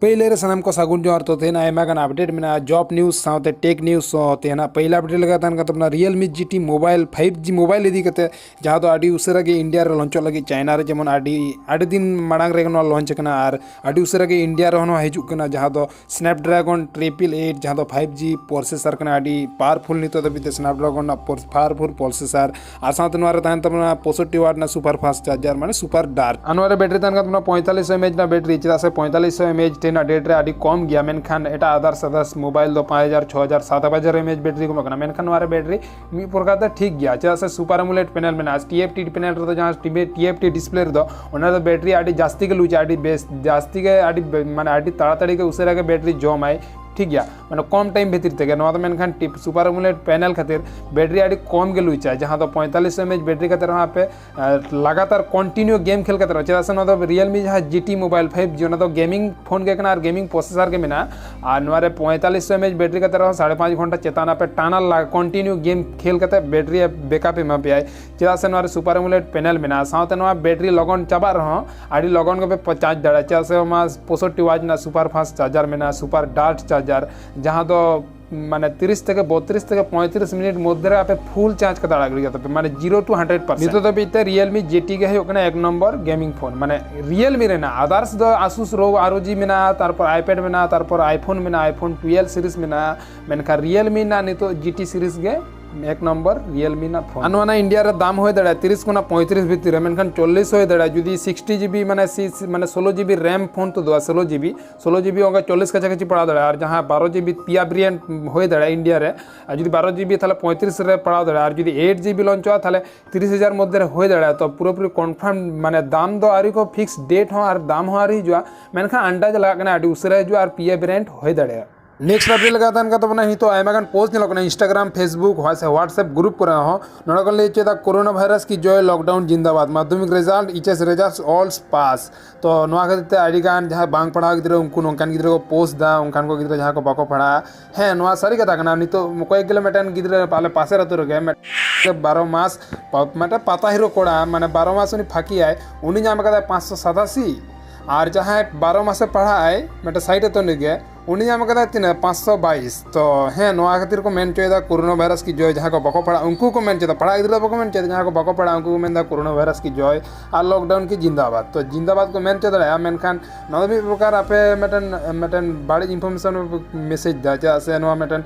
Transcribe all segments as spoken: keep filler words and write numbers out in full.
ᱯᱟᱹᱭᱞᱟᱹ ᱨᱮ ᱥᱟᱱᱟᱢ ᱠᱚ ᱥᱟᱹᱜᱩᱱ ᱡᱚᱦᱟᱨ᱾ ᱛᱚ, ᱛᱮᱦᱮᱧ ᱟᱭᱢᱟ ᱜᱟᱱ ᱟᱯᱰᱮᱴ ᱢᱮᱱᱟᱜᱼᱟ, ᱡᱚᱵ ᱱᱤᱭᱩᱡᱽ ᱥᱟᱶᱛᱮ ᱴᱮᱠ ᱱᱤᱭᱩᱡᱽ ᱥᱟᱶᱛᱮ᱾ ᱱᱟᱜ ᱯᱟᱹᱭᱞᱟ ᱟᱯᱰᱮᱴ ᱞᱮᱠᱟ ᱛᱟᱦᱮᱱ ᱠᱟᱱ ᱛᱟᱵᱚᱱᱟ Realme G T mobile five G mobile ᱤᱫᱤ ᱠᱟᱛᱮ, ᱡᱟᱦᱟᱸ ᱫᱚ ᱟᱹᱰᱤ ᱩᱥᱟᱹᱨᱟ ᱜᱮ ᱤᱱᱰᱤᱭᱟ ᱨᱮ ᱞᱚᱧᱪᱚᱜ ᱞᱟᱹᱜᱤᱫ ᱪᱟᱭᱱᱟ ᱨᱮ ᱡᱮᱢᱚᱱ ᱟᱹᱰᱤ, ᱟᱹᱰᱤ ᱫᱤᱱ ᱢᱟᱲᱟᱝ ᱨᱮᱜᱮ ᱱᱚᱣᱟ ᱞᱚᱧᱪ ᱟᱠᱟᱱᱟ ᱟᱨ ᱟᱹᱰᱤ ᱩᱥᱟᱹᱨᱟ ᱜᱮ ᱤᱱᱰᱤᱭᱟ ᱨᱮᱦᱚᱸ ᱱᱚᱣᱟ ᱦᱤᱡᱩᱜ ᱠᱟᱱᱟ, ᱡᱟᱦᱟᱸ ᱫᱚ ᱥᱱᱮᱯᱰᱨᱟᱜᱚᱱ ᱴᱨᱤᱯᱤᱞ ᱮᱭᱤᱴ, ᱡᱟᱦᱟᱸ ᱫᱚ ᱯᱷᱟᱭᱤᱵᱽ ᱡᱤ ᱯᱨᱚᱥᱮᱥᱟᱨ ᱠᱟᱱᱟ, ᱟᱹᱰᱤ ᱯᱟᱣᱟᱨᱯᱷᱩᱞ ᱱᱤᱛᱚᱜ ᱫᱷᱟᱹᱵᱤᱡ ᱛᱮ ᱥᱱᱮᱯᱰᱨᱟᱜᱚᱱ ᱨᱮᱱᱟᱜ ᱯᱚᱨ-, ᱯᱟᱣᱟᱨᱯᱷᱩᱞ ᱯᱨᱚᱥᱮᱥᱟᱨ᱾ ᱟᱨ ᱥᱟᱶᱛᱮ ᱱᱚᱣᱟ ᱨᱮ ᱛᱟᱦᱮᱱ ᱛᱟᱵᱚᱱᱟ ᱯᱚᱸᱭᱥᱚᱴᱴᱤ ᱣᱟᱴ ᱨᱮᱱᱟᱜ ᱥᱩᱯᱟᱨ ᱯᱷᱟᱥᱴ ᱪᱟᱨᱡᱟᱨ, ᱢᱟᱱᱮ ᱥᱩᱯᱟᱨ ᱰᱟᱨᱴ᱾ ᱟᱨ ᱱᱚᱣᱟ ᱨᱮ ᱵᱮᱴᱨᱤ ᱛᱟᱦᱮᱱ ᱠᱟᱱ ᱛᱟᱵᱚᱱᱟ ᱯᱚᱸᱭᱛᱟᱞᱞᱤᱥ ᱥᱚ ᱮᱢ ᱮᱭᱤᱪ ᱨᱮᱱᱟᱜ ᱵᱮᱴᱨᱤ, ᱪᱮᱫᱟᱜ ᱥᱮ ᱯᱚᱸᱭᱛᱟᱞᱞᱤᱥ ᱥᱚ ᱮᱢ ᱮᱭᱤᱪ ᱛᱮᱱᱟᱜ ᱰᱮᱴ ᱨᱮ ᱟᱹᱰᱤ ᱠᱚᱢ ᱜᱮᱭᱟ, ᱢᱮᱱᱠᱷᱟᱱ ᱮᱴᱟᱜ ᱟᱫᱟᱨᱥ ᱟᱫᱟᱨᱥ ᱢᱳᱵᱟᱭᱤᱞ ᱫᱚ ᱯᱟᱸᱪ ᱦᱟᱡᱟᱨ, ᱪᱷᱚ ᱦᱟᱡᱟᱨ, ᱥᱟᱛ ᱦᱟᱡᱟᱨ ᱮᱢ ᱮᱭᱤᱪ ᱵᱮᱴᱨᱤ ᱠᱚ ᱮᱢᱚᱜ ᱠᱟᱱᱟ, ᱢᱮᱱᱠᱷᱟᱱ ᱱᱚᱣᱟ ᱨᱮ ᱵᱮᱴᱨᱤ ᱢᱤᱫ ᱯᱨᱚᱠᱟᱨ ᱛᱮ ᱴᱷᱤᱠ ᱜᱮᱭᱟ, ᱪᱮᱫᱟᱜ ᱥᱮ ᱥᱩᱯᱟᱨ ᱮᱢᱳᱞᱮᱰ ᱯᱮᱱᱮᱞ ᱢᱮᱱᱟᱜᱼᱟ᱾ ᱴᱤ ᱮᱯᱷ ᱴᱤ ᱯᱮᱱᱮᱞ ᱨᱮᱫᱚ, ᱡᱟᱦᱟᱸ ᱴᱤ ᱮᱯᱷ ᱴᱤ ᱰᱤᱥᱯᱞᱮ ᱨᱮᱫᱚ, ᱚᱱᱟ ᱫᱚ ᱵᱮᱴᱨᱤ ᱟᱹᱰᱤ ᱡᱟᱹᱥᱛᱤ ᱜᱮ ᱞᱩᱡᱟ, ᱟᱹᱰᱤ ᱵᱮᱥ ᱡᱟᱹᱥᱛᱤ ᱜᱮ, ᱟᱹᱰᱤ ᱵᱮ-, ᱢᱟᱱᱮ ᱟᱹᱰᱤ ᱛᱟᱲᱟᱛᱟᱲᱤ ᱜᱮ ᱩᱥᱟᱹᱨᱟ ᱜᱮ ᱵᱮᱴᱨᱤ ᱡᱚᱢᱟᱭ, ᱴᱷᱤᱠ ᱜᱮᱭᱟ, ᱢᱟᱱᱮ ᱠᱚᱢ ᱴᱟᱭᱤᱢ ᱵᱷᱤᱛᱤᱨ ᱛᱮᱜᱮ᱾ ᱱᱚᱣᱟ ᱫᱚ ᱢᱮᱱᱠᱷᱟᱱ ᱴᱤᱯ-, ᱥᱩᱯᱟᱨ ᱮᱢᱳᱞᱮᱰ ᱯᱮᱱᱮᱞ ᱠᱷᱟᱹᱛᱤᱨ ᱵᱮᱴᱨᱤ ᱟᱹᱰᱤ ᱠᱚᱢ ᱜᱮ ᱞᱩᱡᱟ, ᱡᱟᱦᱟᱸ ᱫᱚ ᱯᱚᱸᱭᱛᱟᱞᱞᱤᱥ ᱥᱚ ᱮᱢ ᱮᱭᱤᱪ ᱵᱮᱴᱨᱤ ᱠᱟᱛᱮ ᱨᱮᱦᱚᱸ ᱟᱯᱮ ᱟᱨ ᱞᱟᱜᱟᱛᱟᱨ ᱠᱚᱱᱴᱤᱱᱤᱭᱩ ᱜᱮᱢ ᱠᱷᱮᱞ ᱠᱟᱛᱮ ᱨᱮᱦᱚᱸ, ᱪᱮᱫᱟᱜ ᱥᱮ ᱱᱚᱣᱟ ᱫᱚ ᱨᱤᱭᱮᱞᱢᱤ ᱡᱟᱦᱟᱸ ᱡᱤ ᱴᱤ ᱢᱳᱵᱟᱭᱤᱞ ᱯᱷᱟᱭᱤᱵᱽ ᱡᱤ, ᱚᱱᱟ ᱫᱚ ᱜᱮᱢᱤᱝ ᱯᱷᱳᱱ ᱜᱮ ᱠᱟᱱᱟ ᱟᱨ ᱜᱮᱢᱤᱝ ᱯᱨᱚᱥᱮᱥᱟᱨ ᱜᱮ ᱢᱮᱱᱟᱜᱼᱟ᱾ ᱟᱨ ᱱᱚᱣᱟ ᱨᱮ ᱯᱚᱸᱭᱛᱟᱞᱞᱤᱥ ᱥᱚ ᱮᱢ ᱮᱭᱤᱪ ᱵᱮᱴᱨᱤ ᱠᱟᱛᱮ ᱨᱮᱦᱚᱸ ᱥᱟᱲᱮ ᱯᱟᱸᱪ ᱜᱷᱚᱱᱴᱟ ᱪᱮᱛᱟᱱ ᱟᱯᱮ ᱴᱟᱱᱟ ᱞᱟ-, ᱠᱚᱱᱴᱤᱱᱤᱭᱩ ᱜᱮᱢ ᱠᱷᱮᱞ ᱠᱟᱛᱮ ᱵᱮᱴᱨᱤ ᱵᱮᱠᱟᱯ ᱮᱢᱟ ᱯᱮᱭᱟᱭ, ᱪᱮᱫᱟᱜ ᱥᱮ ᱱᱚᱣᱟ ᱨᱮ ᱥᱩᱯᱟᱨ ᱮᱢᱳᱞᱮᱰ ᱯᱮᱱᱮᱞ ᱢᱮᱱᱟᱜᱼᱟ᱾ ᱥᱟᱶᱛᱮ ᱱᱚᱣᱟ ᱵᱮᱴᱨᱤ ᱞᱚᱜᱚᱱ ᱪᱟᱵᱟᱜ ᱨᱮᱦᱚᱸ ᱟᱹᱰᱤ ᱞᱚᱜᱚᱱ ᱜᱮᱯᱮ ᱪᱟᱨᱡᱽ ᱫᱟᱲᱮᱭᱟᱜᱼᱟ, ᱪᱮᱫᱟᱜ ᱥᱮ ᱱᱚᱣᱟ ᱯᱚᱸᱭᱥᱚᱴᱴᱤ ᱣᱟᱴ ᱨᱮᱱᱟᱜ ᱥᱩᱯᱟᱨ ᱯᱷᱟᱥᱴ ᱪᱟᱨᱡᱟᱨ ᱢᱮᱱᱟᱜᱼᱟ, ᱥᱩᱯᱟᱨ ᱰᱟᱨᱴ ᱪᱟᱨᱡᱟᱨ, ᱡᱟᱦᱟᱸ ᱫᱚ ᱢᱟᱱᱮ ᱛᱤᱨᱤᱥ ᱛᱷᱮᱠᱮ ᱵᱚᱛᱨᱤᱥ ᱛᱷᱮᱠᱮ ᱯᱚᱸᱭᱛᱨᱤᱥ ᱢᱤᱱᱤᱴ ᱢᱚᱫᱽᱫᱷᱮ ᱨᱮ ᱟᱯᱮ ᱯᱷᱩᱞ ᱪᱟᱨᱡᱽ ᱠᱟᱛᱮ ᱟᱲᱟᱜ ᱜᱤᱰᱤ ᱠᱟᱛᱟ ᱯᱮ, ᱢᱟᱱᱮ ᱡᱤᱨᱳ ᱴᱩ ᱦᱟᱱᱰᱨᱮᱰ ᱯᱟᱨᱥᱮᱱᱴ᱾ ᱱᱤᱛᱚᱜ ᱫᱷᱟᱹᱵᱤᱡ ᱛᱮ ᱨᱤᱭᱮᱞᱢᱤ ᱡᱤ ᱴᱤ ᱜᱮ ᱦᱩᱭᱩᱜ ᱠᱟᱱᱟ ᱮᱠ ᱱᱚᱢᱵᱚᱨ ᱜᱮᱢᱤᱝ ᱯᱷᱳᱱ, ᱢᱟᱱᱮ ᱨᱤᱭᱮᱞᱢᱤ ᱨᱮᱱᱟᱜ, ᱟᱫᱟᱨᱥ ᱫᱚ ᱟᱥᱩᱥ ᱨᱳᱜᱽ ᱟᱨ ᱳ ᱡᱤ ᱢᱮᱱᱟᱜᱼᱟ, ᱛᱟᱨᱯᱚᱨ ᱟᱭᱯᱮᱰ ᱢᱮᱱᱟᱜᱼᱟ, ᱛᱟᱨᱯᱚᱨ ᱟᱭᱯᱷᱳᱱ ᱢᱮᱱᱟᱜᱼᱟ, ᱟᱭᱯᱷᱳᱱ ᱴᱩᱭᱮᱞᱵᱷ ᱥᱤᱨᱤᱡᱽ ᱢᱮᱱᱟᱜᱼᱟ, ᱢᱮᱱᱠᱷᱟᱱ ᱨᱤᱭᱮᱞᱢᱤ ᱨᱮᱱᱟᱜ ᱱᱤᱛᱚᱜ ᱡᱤ ᱴᱤ ᱥᱤᱨᱤᱡᱽ ᱜᱮ ᱮᱠ ᱱᱚᱢᱵᱚᱨ ᱨᱤᱭᱮᱞᱢᱤ ᱨᱮᱱᱟᱜ ᱯᱷᱳᱱ᱾ ᱟᱨ ᱱᱚᱣᱟ ᱨᱮᱱᱟᱜ ᱤᱱᱰᱤᱭᱟ ᱨᱮ ᱫᱟᱢ ᱦᱩᱭ ᱫᱟᱲᱮᱭᱟᱜᱼᱟ ᱛᱤᱨᱤᱥ ᱠᱷᱚᱱᱟᱜ ᱯᱚᱸᱭᱛᱨᱤᱥ ᱵᱷᱤᱛᱤᱨ ᱨᱮ, ᱢᱮᱱᱠᱷᱟᱱ ᱪᱚᱞᱞᱤᱥ ᱦᱩᱭ ᱫᱟᱲᱮᱭᱟᱜᱼᱟ ᱡᱩᱫᱤ ᱥᱤᱠᱥᱴᱤ ᱡᱤ ᱵᱤ, ᱢᱟᱱᱮ ᱥᱤ-, ᱢᱟᱱᱮ ᱥᱳᱞᱳ ᱡᱤ ᱵᱤ ᱨᱮᱢ ᱯᱷᱳᱱ ᱛᱩᱫᱩᱜᱼᱟ, ᱥᱳᱞᱳ ᱡᱤ ᱵᱤ, ᱥᱳᱞᱳ ᱡᱤ ᱵᱤ ᱚᱱᱠᱟ ᱪᱚᱞᱞᱤᱥ ᱠᱟᱪᱷᱟ ᱠᱟᱪᱷᱤ ᱯᱟᱲᱟᱣ ᱫᱟᱲᱮᱭᱟᱜᱼᱟ᱾ ᱟᱨ ᱡᱟᱦᱟᱸ ᱵᱟᱨᱚ ᱡᱤ ᱵᱤ ᱯᱮᱭᱟ ᱵᱷᱮᱨᱤᱭᱮᱱᱴ ᱦᱩᱭ ᱫᱟᱲᱮᱭᱟᱜᱼᱟ ᱤᱱᱰᱤᱭᱟ ᱨᱮ, ᱟᱨ ᱡᱩᱫᱤ ᱵᱟᱨᱚ ᱡᱤ ᱵᱤ ᱛᱟᱦᱚᱞᱮ ᱯᱚᱸᱭᱛᱨᱤᱥ ᱨᱮ ᱯᱟᱲᱟᱣ ᱫᱟᱲᱮᱭᱟᱜᱼᱟ, ᱟᱨ ᱡᱩᱫᱤ ᱮᱭᱤᱴ ᱡᱤ ᱵᱤ ᱞᱚᱧᱪᱚᱜᱼᱟ ᱛᱟᱦᱚᱞᱮ ᱛᱤᱨᱤᱥ ᱦᱟᱡᱟᱨ ᱢᱚᱫᱽᱫᱷᱮ ᱨᱮ ᱦᱩᱭ ᱫᱟᱲᱮᱭᱟᱜᱼᱟ᱾ ᱛᱚ ᱯᱩᱨᱟᱹᱯᱩᱨᱤ ᱠᱚᱱᱯᱷᱟᱨᱢ, ᱢᱟᱱᱮ ᱫᱟᱢ ᱫᱚ ᱟᱹᱣᱨᱤ ᱠᱚ ᱯᱷᱤᱠᱥ ᱰᱮᱴ ᱦᱚᱸ ᱟᱨ ᱫᱟᱢ ᱦᱚᱸ ᱟᱹᱣᱨᱤ ᱦᱤᱡᱩᱜᱼᱟ, ᱢᱮᱱᱠᱷᱟᱱ ᱟᱱᱫᱟᱡᱽ ᱞᱟᱜᱟᱜ ᱠᱟᱱᱟ ᱟᱹᱰᱤ ᱩᱥᱟᱹᱨᱟ ᱦᱤᱡᱩᱜᱼᱟ ᱟᱨ ᱯᱮᱭᱟ ᱵᱷᱮᱨᱤᱭᱮᱱᱴ ᱦᱩᱭ ᱫᱟᱲᱮᱭᱟᱜᱼᱟ᱾ ᱱᱮᱠᱥᱴ ᱟᱯᱰᱮᱴ ᱞᱮᱠᱟ ᱛᱟᱦᱮᱱ ᱠᱟᱱ ᱛᱟᱵᱚᱱᱟ, ᱱᱤᱛᱚᱜ ᱟᱭᱢᱟ ᱜᱟᱱ ᱯᱳᱥᱴ ᱧᱮᱞᱚᱜ ᱠᱟᱱᱟ Instagram, Facebook, WhatsApp, WhatsApp group ᱠᱚᱨᱮ ᱦᱚᱸ᱾ ᱱᱚᱰᱮ ᱠᱚ ᱞᱟᱹᱭ ᱦᱚᱪᱚᱭᱮᱫᱟ, "ᱠᱳᱨᱳᱱᱟ ᱵᱷᱟᱭᱨᱟᱥ ᱠᱤ ᱡᱚᱭ, ᱞᱚᱠᱰᱟᱣᱩᱱ ᱡᱤᱱᱫᱟᱵᱟᱫ, ᱢᱟᱫᱽᱫᱷᱚᱢᱤᱠ ᱨᱮᱡᱟᱞᱴ, ᱮᱭᱤᱪ ᱮᱥ ᱨᱮᱡᱟᱞᱴ, ᱚᱞ ᱯᱟᱥ᱾" ᱛᱚ ᱱᱚᱣᱟ ᱠᱷᱟᱹᱛᱤᱨ ᱛᱮ ᱟᱹᱰᱤ ᱜᱟᱱ ᱡᱟᱦᱟᱸᱭ ᱵᱟᱝ ᱯᱟᱲᱦᱟᱣ ᱜᱤᱫᱽᱨᱟᱹ, ᱩᱱᱠᱩ ᱱᱚᱝᱠᱟᱱ ᱜᱤᱫᱽᱨᱟᱹ ᱠᱚ ᱯᱳᱥᱴ ᱫᱟ, ᱚᱱᱠᱟᱱ ᱠᱚ ᱜᱤᱫᱽᱨᱟᱹ ᱡᱟᱦᱟᱸᱭ ᱠᱚ ᱵᱟᱠᱚ ᱯᱟᱲᱦᱟᱜᱼᱟ᱾ ᱦᱮᱸ, ᱱᱚᱣᱟ ᱥᱟᱹᱨᱤ ᱠᱟᱛᱷᱟ ᱠᱟᱱᱟ᱾ ᱱᱤᱛᱚᱜ ᱠᱚᱭᱮᱠ ᱜᱤᱞᱳᱢᱤᱴᱟᱨ ᱜᱤᱫᱽᱨᱟᱹ ᱟᱞᱮ ᱯᱟᱥᱮᱨ ᱟᱹᱛᱩ ᱨᱮᱜᱮ ᱢᱤᱫ-, ᱵᱟᱨᱚ ᱢᱟᱥ ᱯᱟ-, ᱢᱤᱫᱴᱮᱱ ᱯᱟᱛᱟ ᱦᱤᱨᱳ ᱠᱚᱲᱟ, ᱢᱟᱱᱮ ᱵᱟᱨᱚ ᱢᱟᱥ ᱩᱱᱤ ᱯᱷᱟᱸᱠᱤᱭᱟᱭ, ᱩᱱᱤ ᱧᱟᱢ ᱠᱟᱫᱟᱭ ᱯᱟᱸᱪᱥᱚ ᱥᱟᱛᱟᱥᱤ᱾ ᱟᱨ ᱡᱟᱦᱟᱸᱭ ᱵᱟᱨᱚ ᱢᱟᱥᱮ ᱯᱟᱲᱦᱟᱜ ᱟᱭ, ᱢᱤᱫᱴᱮᱱ ᱥᱟᱭᱤᱴ ᱟᱛᱚ ᱩᱱᱤᱜᱮ, ᱩᱱᱤ ᱧᱟᱢ ᱠᱟᱫᱟᱭ ᱛᱤᱱᱟᱹᱜ? ᱯᱟᱸᱪᱥᱚ ᱵᱟᱭᱤᱥ᱾ ᱛᱚ ᱦᱮᱸ, ᱱᱚᱣᱟ ᱠᱷᱟᱹᱛᱤᱨ ᱠᱚ ᱢᱮᱱ ᱦᱚᱪᱚᱭᱮᱫᱟ ᱠᱳᱨᱳᱱᱟ ᱵᱷᱟᱭᱨᱟᱥ ᱠᱤ ᱡᱚᱭ, ᱡᱟᱦᱟᱸᱭ ᱠᱚ ᱵᱟᱠᱚ ᱯᱟᱲᱦᱟᱜ ᱩᱱᱠᱩ ᱠᱚ ᱢᱮᱱ ᱦᱚᱪᱚᱭᱮᱫᱟ, ᱯᱟᱲᱦᱟᱜ ᱜᱤᱫᱽᱨᱟᱹ ᱵᱟᱠᱚ ᱢᱮᱱ ᱦᱚᱪᱚᱭᱮᱫᱟ, ᱡᱟᱦᱟᱸᱭ ᱠᱚ ᱵᱟᱠᱚ ᱯᱟᱲᱦᱟᱜ ᱩᱱᱠᱩ ᱠᱚ ᱢᱮᱱᱫᱟ ᱠᱳᱨᱳᱱᱟ ᱵᱷᱟᱭᱨᱟᱥ ᱠᱤ ᱡᱚᱭ ᱟᱨ ᱞᱚᱠᱰᱟᱣᱩᱱ ᱠᱤ ᱡᱤᱱᱫᱟᱵᱟᱫ᱾ ᱛᱚ ᱡᱤᱱᱫᱟᱵᱟᱫ ᱠᱚ ᱢᱮᱱ ᱦᱚᱪᱚ ᱫᱟᱲᱮᱭᱟᱜᱼᱟ, ᱢᱮᱱᱠᱷᱟᱱ ᱱᱚᱣᱟ ᱫᱚ ᱢᱤᱫ ᱯᱨᱚᱠᱟᱨ ᱟᱯᱮ ᱢᱤᱫᱴᱮᱱ, ᱢᱤᱫᱴᱮᱱ ᱵᱟᱹᱲᱤᱡ ᱤᱱᱯᱷᱚᱨᱢᱮᱥᱚᱱ ᱢᱮᱥᱮᱡᱽ ᱫᱟ, ᱪᱮᱫᱟᱜ ᱥᱮ ᱱᱚᱣᱟ ᱢᱤᱫᱴᱮᱱ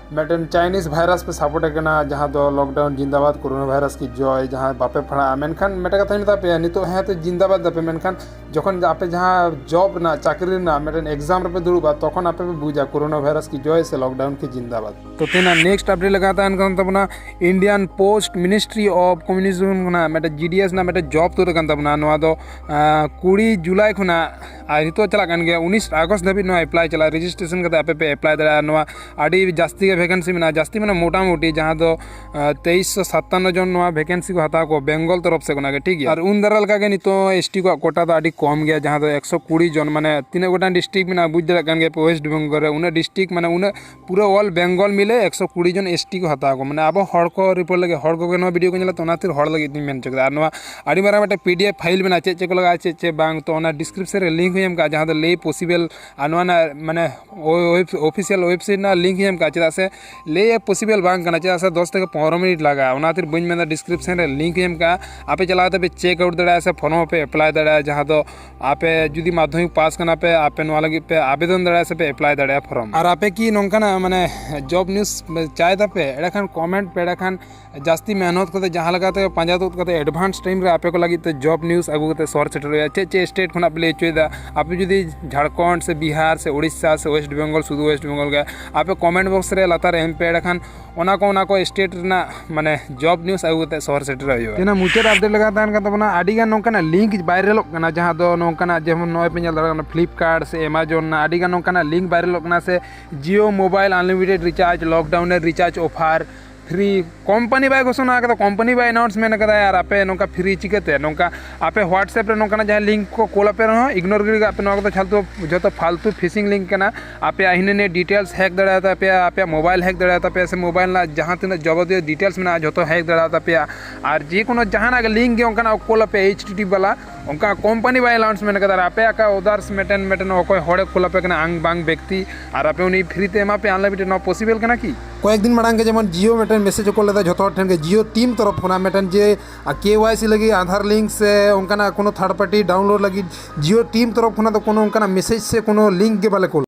ᱢᱤᱫᱴᱮᱱ ᱪᱟᱭᱱᱤᱡᱽ ᱵᱷᱟᱭᱨᱟᱥ ᱯᱮ ᱥᱟᱯᱳᱨᱴ ᱠᱟᱱᱟ, ᱡᱟᱦᱟᱸ ᱫᱚ ᱞᱚᱠᱰᱟᱣᱩᱱ ᱡᱤᱱᱫᱟᱵᱟᱫ, ᱠᱳᱨᱳᱱᱟ ᱵᱷᱟᱭᱨᱟᱥ ᱠᱤ ᱡᱚᱭ, ᱡᱟᱦᱟᱸᱭ ᱵᱟᱯᱮ ᱯᱟᱲᱦᱟᱜᱼᱟ᱾ ᱢᱮᱱᱠᱷᱟᱱ ᱢᱤᱫᱴᱮᱱ ᱠᱟᱛᱷᱟᱧ ᱢᱮᱛᱟ ᱯᱮᱭᱟ, ᱱᱤᱛᱚᱜ ᱦᱮᱸ ᱛᱚ ᱡᱤᱱᱫᱟᱵᱟᱫ ᱫᱟᱯᱮ, ᱢᱮᱱᱠᱷᱟᱱ ᱡᱚᱠᱷᱚᱱ ᱟᱯᱮ ᱡᱟᱦᱟᱸ ᱡᱚᱵ ᱨᱮᱱᱟᱜ, ᱪᱟᱹᱠᱨᱤ ᱨᱮᱱᱟᱜ ᱢᱤᱫᱴᱮᱱ ᱮᱠᱡᱟᱢ ᱨᱮᱯᱮ ᱫᱩᱲᱩᱵᱟ, ᱛᱚᱠᱷᱚᱱ ᱟᱯᱮ ᱯᱮ ᱵᱩᱡᱟ ᱠᱳᱨᱳᱱᱟ ᱵᱷᱟᱭᱨᱟᱥ ᱠᱤ ᱡᱚᱭ ᱥᱮ ᱞᱚᱠᱰᱟᱣᱩᱱ ᱠᱤ ᱡᱤᱱᱫᱟᱵᱟᱫ᱾ ᱛᱚ ᱛᱮᱦᱮᱧᱟᱜ ᱱᱮᱠᱥᱴ ᱟᱯᱰᱮᱴ ᱞᱮᱠᱟ ᱛᱟᱦᱮᱱ ᱠᱟᱱ ᱛᱟᱵᱚᱱᱟ, Indian Post Ministry of Communication ᱠᱷᱚᱱᱟᱜ ᱢᱤᱫᱴᱮᱱ ᱡᱤ ᱰᱤ ᱮᱥ ᱨᱮᱱᱟᱜ ᱢᱤᱫᱴᱮᱱ ᱡᱚᱵ ᱛᱩᱫ ᱟᱠᱟᱱ ᱛᱟᱵᱚᱱᱟ᱾ ᱱᱚᱣᱟ ᱫᱚ ᱟᱸ, ᱠᱩᱲᱤ ᱡᱩᱞᱟᱭ ᱠᱷᱚᱱᱟᱜ ᱟᱨ ᱱᱤᱛᱚᱜ ᱪᱟᱞᱟᱜ ᱠᱟᱱ ᱜᱮᱭᱟ, ᱩᱱᱤᱥ ᱟᱜᱚᱥᱴ ᱫᱷᱟᱹᱵᱤᱡ ᱱᱚᱣᱟ ᱮᱯᱞᱟᱭ ᱪᱟᱞᱟᱜᱼᱟ᱾ ᱨᱮᱡᱤᱥᱴᱨᱮᱥᱚᱱ ᱠᱟᱛᱮ ᱟᱯᱮ ᱯᱮ ᱮᱯᱞᱟᱭ ᱫᱟᱲᱮᱭᱟᱜᱼᱟ᱾ ᱱᱚᱣᱟ ᱟᱹᱰᱤ ᱡᱟᱹᱥᱛᱤ ᱜᱮ ᱵᱷᱮᱠᱮᱱᱥᱤ ᱢᱮᱱᱟᱜᱼᱟ, ᱡᱟᱹᱥᱛᱤ ᱢᱟᱱᱮ ᱢᱚᱴᱟᱢᱩᱴᱤ ᱡᱟᱦᱟᱸ ᱫᱚ ᱟᱸ, ᱛᱮᱭᱤᱥ ᱥᱚ ᱥᱟᱛᱟᱱᱱᱚ ᱡᱚᱱ ᱱᱚᱣᱟ ᱵᱷᱮᱠᱮᱱᱥᱤ ᱠᱚ ᱦᱟᱛᱟᱣ ᱠᱚ ᱵᱮᱝᱜᱚᱞ ᱛᱚᱨᱚᱯ ᱥᱮᱫ ᱠᱷᱚᱱᱟᱜ ᱜᱮ, ᱴᱷᱤᱠ ᱜᱮᱭᱟ᱾ ᱟᱨ ᱩᱱ ᱫᱟᱨᱟ ᱞᱮᱠᱟ ᱜᱮ ᱱᱤᱛᱚᱜ ᱮᱥ ᱴᱤ ᱠᱚᱣᱟᱜ ᱠᱳᱴᱟ ᱫᱚ ᱟᱹᱰᱤ ᱠᱚᱢ ᱜᱮᱭᱟ, ᱡᱟᱦᱟᱸ ᱫᱚ ᱮᱠᱥᱚ ᱠᱩᱲᱤ ᱡᱚᱱ, ᱢᱟᱱᱮ ᱛᱤᱱᱟᱹᱜ ᱜᱚᱴᱟᱝ ᱰᱤᱥᱴᱨᱤᱠᱴ ᱢᱮᱱᱟᱜᱼᱟ, ᱵᱩᱡᱽ ᱫᱟᱲᱮᱭᱟᱜ ᱠᱟᱱ ᱜᱮᱭᱟ ᱯᱮ, ᱳᱭᱮᱥᱴ ᱵᱮᱝᱜᱚᱞ ᱨᱮ ᱩᱱᱟᱹᱜ ᱰᱤᱥᱴᱨᱤᱠᱴ, ᱢᱟᱱᱮ ᱩᱱᱟᱹᱜ ᱯᱩᱨᱟᱹ ᱚᱞ ᱵᱮᱝᱜᱚᱞ ᱢᱤᱞᱮ ᱮᱠᱥᱚ ᱠᱩᱲᱤ ᱡᱚᱱ ᱮᱥ ᱴᱤ ᱠᱚ ᱦᱟᱛᱟᱣ ᱠᱚ, ᱢᱟᱱᱮ ᱟᱵᱚ ᱦᱚᱲ ᱠᱚ ᱨᱤᱯᱳᱨᱴ ᱞᱟᱹᱜᱤᱫ, ᱦᱚᱲ ᱠᱚᱜᱮ ᱱᱚᱣᱟ ᱵᱷᱤᱰᱤᱭᱳ ᱠᱚ ᱧᱮᱞᱟ, ᱛᱚ ᱚᱱᱟ ᱠᱷᱟᱹᱛᱤᱨ ᱦᱚᱲ ᱞᱟᱹᱜᱤᱫ ᱤᱧ ᱢᱮᱱ ᱦᱚᱪᱚ ᱠᱮᱫᱟ᱾ ᱟᱨ ᱱᱚᱣᱟ ᱟᱹᱰᱤ ᱢᱟᱨᱟᱝ ᱢᱤᱫᱴᱮᱱ ᱯᱤ ᱰᱤ ᱮᱯᱷ ᱯᱷᱟᱭᱤᱞ ᱢᱮᱱᱟᱜᱼᱟ, ᱪᱮᱫ ᱪᱮᱫ ᱠᱚ ᱞᱟᱜᱟᱜᱼᱟ, ᱪᱮᱫ ᱪᱮᱫ ᱵᱟᱝ, ᱛᱚ ᱚᱱᱟ ᱰᱤᱥᱠᱨᱤᱯᱥᱚᱱ ᱨᱮ ᱞᱤᱝᱠ ᱦᱚᱸᱧ ᱮᱢ ᱠᱟᱜᱼᱟ, ᱡᱟᱦᱟᱸ ᱫᱚ ᱞᱟᱹᱭ ᱯᱚᱥᱤᱵᱮᱞ, ᱟᱨ ᱱᱚᱣᱟ ᱨᱮᱱᱟᱜ ᱢᱟᱱᱮ ᱚᱯᱷᱤᱥᱤᱭᱟᱞ ᱳᱭᱮᱵᱽᱥᱟᱭᱤᱴ ᱨᱮᱱᱟᱜ ᱞᱤᱝᱠ ᱦᱚᱸᱧ ᱮᱢ ᱠᱟᱜᱼᱟ, ᱪᱮᱫᱟᱜ ᱥᱮ ᱞᱟᱹᱭ ᱯᱚᱥᱤᱵᱮᱞ ᱵᱟᱝ ᱠᱟᱱᱟ, ᱪᱮᱫᱟᱜ ᱥᱮ ᱫᱚᱥ ᱛᱷᱮᱠᱮ ᱯᱚᱱᱨᱚ ᱢᱤᱱᱤᱴ ᱞᱟᱜᱟᱜᱼᱟ᱾ ᱚᱱᱟ ᱠᱷᱟᱹᱛᱤᱨ ᱵᱟᱹᱧ ᱢᱮᱱᱫᱟ, ᱰᱤᱥᱠᱨᱤᱯᱥᱚᱱ ᱨᱮ ᱞᱤᱝᱠ ᱦᱚᱸᱧ ᱮᱢ ᱠᱟᱜᱼᱟ, ᱟᱯᱮ ᱪᱟᱞᱟᱣ ᱠᱟᱛᱮ ᱯᱮ ᱪᱮᱠ ᱟᱣᱩᱴ ᱫᱟᱲᱮᱭᱟᱜᱼᱟ ᱥᱮ ᱯᱷᱚᱨᱢ ᱦᱚᱸᱯᱮ ᱮᱯᱞᱟᱭ ᱫᱟᱲᱮᱭᱟᱜᱼᱟ, ᱡᱟᱦᱟᱸ ᱫᱚ ᱟᱯᱮ ᱡᱩᱫᱤ ᱢᱟᱫᱽᱫᱷᱚᱢᱤᱠ ᱯᱟᱥ ᱠᱟᱱᱟ ᱯᱮ, ᱟᱯᱮ ᱱᱚᱣᱟ ᱞᱟᱹᱜᱤᱫ ᱯᱮ ᱟᱵᱮᱫᱚᱱ ᱫᱟᱲᱮᱭᱟᱜᱼᱟ ᱥᱮ ᱯᱮ ᱮᱯᱞᱟᱭ ᱫᱟᱲᱮᱭᱟᱜᱼᱟ ᱯᱷᱚᱨᱚᱢ᱾ ᱟᱨ ᱟᱯᱮ ᱠᱤ ᱱᱚᱝᱠᱟᱱᱟᱜ ᱢᱟᱱᱮ ᱡᱚᱵ ᱱᱤᱭᱩᱡᱽ ᱪᱟᱭ ᱫᱟᱯᱮ? ᱮᱸᱰᱮᱠᱷᱟᱱ ᱠᱚᱢᱮᱱᱴ ᱯᱮ, ᱮᱸᱰᱮᱠᱷᱟᱱ ᱡᱟᱹᱥᱛᱤ ᱢᱮᱦᱱᱚᱛ ᱠᱟᱛᱮ ᱡᱟᱦᱟᱸ ᱞᱮᱠᱟᱛᱮ ᱯᱟᱸᱡᱟ ᱛᱩᱫ ᱠᱟᱛᱮ ᱮᱰᱵᱷᱟᱱᱥ ᱴᱟᱭᱤᱢ ᱨᱮ ᱟᱯᱮ ᱠᱚ ᱞᱟᱹᱜᱤᱫ ᱛᱮ ᱡᱚᱵ ᱱᱤᱭᱩᱡᱽ ᱟᱹᱜᱩ ᱠᱟᱛᱮ ᱥᱚᱦᱚᱨ ᱥᱮᱴᱮᱨ ᱦᱩᱭᱩᱜᱼᱟ᱾ ᱪᱮᱫ ᱪᱮᱫ ᱥᱴᱮᱴ ᱠᱷᱚᱱᱟᱜ ᱯᱮ ᱞᱟᱹᱭ ᱦᱚᱪᱚᱭᱮᱫᱟ? ᱟᱯᱮ ᱡᱩᱫᱤ ᱡᱷᱟᱲᱠᱷᱚᱸᱰ ᱥᱮ ᱵᱤᱦᱟᱨ ᱥᱮ ᱳᱭᱮᱥᱴ ᱵᱮᱝᱜᱚᱞ, ᱥᱩᱫᱷᱩ ᱳᱭᱮᱥᱴ ᱵᱮᱝᱜᱚᱞ ᱜᱮ, ᱟᱯᱮ ᱠᱚᱢᱮᱱᱴ ᱵᱚᱠᱥ ᱨᱮ ᱞᱟᱛᱟᱨ ᱨᱮ ᱮᱢ ᱯᱮ, ᱮᱸᱰᱮᱠᱷᱟᱱ ᱚᱱᱟ ᱠᱚ, ᱚᱱᱟ ᱠᱚ ᱥᱴᱮᱴ ᱨᱮᱱᱟᱜ ᱢᱟᱱᱮ ᱡᱚᱵ ᱱᱤᱭᱩᱡᱽ ᱟᱹᱜᱩ ᱠᱟᱛᱮ ᱥᱚᱦᱚᱨ ᱥᱮᱴᱮᱨ ᱦᱩᱭᱩᱜᱼᱟ᱾ ᱛᱮᱱᱟᱜ ᱢᱩᱪᱟᱹᱫ ᱟᱯᱰᱮᱴ ᱞᱮᱠᱟ ᱛᱟᱦᱮᱱ ᱠᱟᱱ ᱛᱟᱵᱚᱱᱟ, ᱟᱹᱰᱤ ᱜᱟᱱ ᱱᱚᱝᱠᱟᱱᱟᱜ ᱞᱤᱝᱠ ᱵᱟᱭᱨᱟᱞᱚᱜ ᱠᱟᱱᱟ, ᱡᱟᱦᱟᱸ ᱫᱚ ᱱᱚᱝᱠᱟᱱᱟᱜ, ᱡᱮᱢᱚᱱ ᱱᱚᱜᱼᱚᱭ ᱯᱮ ᱧᱮᱞ ᱫᱟᱲᱮᱭᱟᱜ ᱠᱟᱱᱟ, ᱯᱷᱞᱤᱯᱠᱟᱨᱴ ᱥᱮ ᱮᱢᱟᱡᱚᱱ ᱨᱮᱱᱟᱜ ᱟᱹᱰᱤ ᱜᱟᱱ ᱱᱚᱝᱠᱟᱱᱟᱜ ᱞᱤᱝᱠ ᱵᱟᱭᱨᱟᱞᱚᱜ ᱠᱟᱱᱟ, ᱥᱮ Jio mobile unlimited recharge, lockdown ᱨᱮ ᱨᱤᱪᱟᱨᱡᱽ ᱚᱯᱷᱟᱨ ᱯᱷᱨᱤ᱾ ᱠᱳᱢᱯᱟᱱᱤ ᱵᱟᱭ ᱜᱷᱳᱥᱚᱱᱟ ᱟᱠᱟᱫᱟ, ᱠᱳᱢᱯᱟᱱᱤ ᱵᱟᱭ ᱟᱱᱟᱣᱩᱱᱥᱢᱮᱱᱴ ᱟᱠᱟᱫᱟ᱾ ᱟᱨ ᱟᱯᱮ ᱱᱚᱝᱠᱟ ᱯᱷᱨᱤ ᱪᱤᱠᱟᱹᱛᱮ? ᱱᱚᱝᱠᱟ ᱟᱯᱮ WhatsApp ᱨᱮ ᱱᱚᱝᱠᱟᱱᱟᱜ ᱡᱟᱦᱟᱸ ᱞᱤᱝᱠ ᱠᱚ ᱠᱳᱞ ᱟᱯᱮ ᱨᱮᱦᱚᱸ ᱤᱜᱱᱳᱨ ᱜᱤᱰᱤ ᱠᱟᱜ ᱯᱮ, ᱱᱚᱣᱟ ᱠᱚᱫᱚ ᱡᱷᱚᱛᱚ, ᱡᱷᱚᱛᱚ ᱯᱷᱟᱞᱛᱩ ᱯᱷᱤᱥᱤᱝ ᱞᱤᱝᱠ ᱠᱟᱱᱟ᱾ ᱟᱯᱮᱭᱟᱜ ᱦᱤᱱᱟᱹ ᱱᱤᱭᱟᱹ ᱰᱤᱴᱮᱞᱥ ᱦᱮᱠ ᱫᱟᱲᱮᱭᱟᱛᱟ ᱯᱮᱭᱟ, ᱟᱯᱮᱭᱟᱜ ᱢᱳᱵᱟᱭᱤᱞ ᱦᱮᱠ ᱫᱟᱲᱮᱭᱟᱛᱟ ᱯᱮᱭᱟ, ᱥᱮ ᱢᱳᱵᱟᱭᱤᱞ ᱨᱮᱱᱟᱜ ᱡᱟᱦᱟᱸ ᱛᱤᱱᱟᱹᱜ ᱡᱟᱵᱚᱛᱤᱭᱚ ᱰᱤᱴᱮᱞᱥ ᱢᱮᱱᱟᱜᱼᱟ ᱡᱷᱚᱛᱚ ᱦᱮᱠ ᱫᱟᱲᱮᱭᱟᱛᱟ ᱯᱮᱭᱟ᱾ ᱟᱨ ᱡᱮ ᱠᱳᱱᱳ ᱡᱟᱦᱟᱱᱟᱜ ᱜᱮ ᱞᱤᱝᱠ ᱜᱮ ᱚᱱᱠᱟᱱᱟᱜ ᱠᱳᱞ ᱟᱯᱮ, ᱮᱭᱤᱪ ᱴᱤ ᱴᱤ ᱵᱟᱞᱟ, ᱚᱱᱠᱟ ᱠᱳᱢᱯᱟᱱᱤ ᱵᱟᱭ ᱟᱱᱟᱣᱩᱱᱥᱢᱮᱱᱴ ᱠᱟᱫᱟ, ᱟᱨ ᱟᱯᱮ ᱟᱠᱟ ᱟᱫᱟᱨᱥ ᱢᱤᱫᱴᱮᱱ ᱢᱤᱫᱴᱮᱱ ᱚᱠᱚᱭ ᱦᱚᱲᱮ ᱠᱩᱞ ᱟᱯᱮ ᱠᱟᱱᱟ, ᱟᱝ ᱵᱟᱝ ᱵᱮᱠᱛᱤ, ᱟᱨ ᱟᱯᱮ ᱩᱱᱤ ᱯᱷᱨᱤ ᱛᱮ ᱮᱢᱟ ᱯᱮ ᱟᱱᱞᱤᱢᱤᱴᱮᱰ, ᱱᱚᱣᱟ ᱯᱚᱥᱤᱵᱮᱞ ᱠᱟᱱᱟ ᱠᱤ? ᱠᱚᱭᱮᱠ ᱫᱤᱱ ᱢᱟᱲᱟᱝ ᱜᱮ ᱡᱮᱢᱚᱱ ᱡᱤᱭᱳ ᱢᱤᱫᱴᱮᱱ ᱢᱮᱥᱮᱡᱽ ᱠᱚ ᱞᱮᱫᱟ ᱡᱷᱚᱛᱚ ᱦᱚᱲ ᱴᱷᱮᱱ ᱜᱮ, ᱡᱤᱭᱳ ᱴᱤᱢ ᱛᱚᱨᱚᱯ ᱠᱷᱚᱱᱟᱜ ᱢᱤᱫᱴᱮᱱ ᱡᱮ ᱠᱮ ᱣᱟᱭ ᱥᱤ ᱞᱟᱹᱜᱤᱫ ᱟᱫᱷᱟᱨ ᱞᱤᱝᱠ ᱥᱮ ᱚᱱᱠᱟᱱᱟᱜ ᱠᱳᱱᱳ ᱛᱷᱟᱨᱰ ᱯᱟᱨᱴᱤ ᱰᱟᱣᱩᱱᱞᱳᱰ ᱞᱟᱹᱜᱤᱫ ᱡᱤᱭᱳ ᱴᱤᱢ ᱛᱚᱨᱚᱯ ᱠᱷᱚᱱᱟᱜ ᱫᱚ ᱠᱳᱱᱳ ᱚᱱᱠᱟᱱᱟᱜ ᱢᱮᱥᱮᱡᱽ ᱥᱮ ᱠᱳᱱᱳ ᱞᱤᱝᱠ ᱜᱮ ᱵᱟᱞᱮ ᱠᱩᱞ